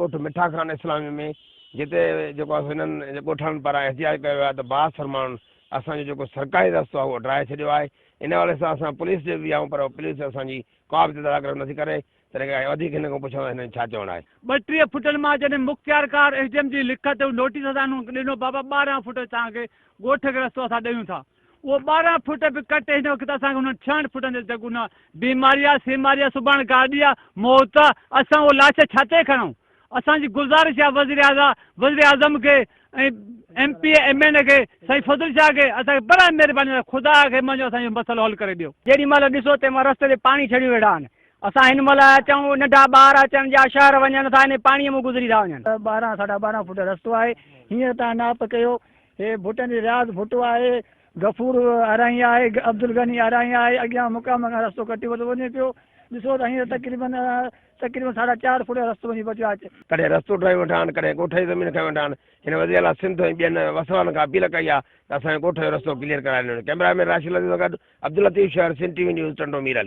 ڳوٺ مٺا خان اسلامي ۾ جتي جيڪو آهي هنن ڳوٺاڻن پاران احتجاج ڪيو ويو آهي ته بااثر ماڻهن اسان جو جيڪو سرڪاري رستو آهي اهو ڊاهي ڇڏيو آهي ان حوالي سان اسان پوليس ڏي به ويا آهيون پر پوليس اسان جي ڪا به تدارڪ نٿي ڪري تنهن ڪري وڌيڪ هن کان پڇون ته هنن ڇا چوڻ آهي. 32 فٽن مان جڏهن مختيارڪار ايس ڊي ايم جي لکت نوٽيس اسان انهن کي ڏنو بابا 12 فٽ توهان کي ڳوٺ کي رستو اسان ڏيون ٿا اهو 12 فٽ به ڪٽي هن وقت اسان کي انهن 66 فٽن تي جڳهه نه بيماري آ سيماري آ سڀاڻ گاڏي آ موت آ اسان اهو لاش ڇا تي کڻون اسان جي گذارش آ وزيراعظم کي ۽ M P A M N A کي سائين فضل شاهه کي اسان کي براء مهرباني خدا کي مڃو اسان جو مسئلو حل ڪري ڏيو. جيڏي مهل ڏسو تنهن مهل رستي تي پاڻي ڇڙيون ويٺا آهن. اسان هن مهل اچون ننڍا ٻار اچن يا شهر وڃن ٿا انهي پاڻيء مان گذري ٿا وڃن. 12 ساڍا 12 فوٽ رستو آهي هينئر توهان ناپ ڪيو هي ڀٽن جي رياض ڀٽو آهي غفور آرائين آهي عبدالغني آرائين آهي اڳيان مقام کان رستو ڪٽيو ٿو وڃي پيو ڏسو ته هينئر تقريبن تقريبن ساڍا چار فوٽ رستو وڃي بچيو آهي. ڪڏهن رستو ڊاهي ويٺا آهن ڪڏهن ڳوٺ جي زمين کڻي ويٺا آهن هن وزير اعليٰ سنڌ ۽ ٻين وس وارن کان اپيل ڪئي آهي ته اسان جي ڳوٺ جو رستو ڪليئر ڪرائي ڏنو وڃي ڪئميرا مين راشد لطيف سان گڏ Abdul Latif Shahar Sindh T V news Tando Mir Ali.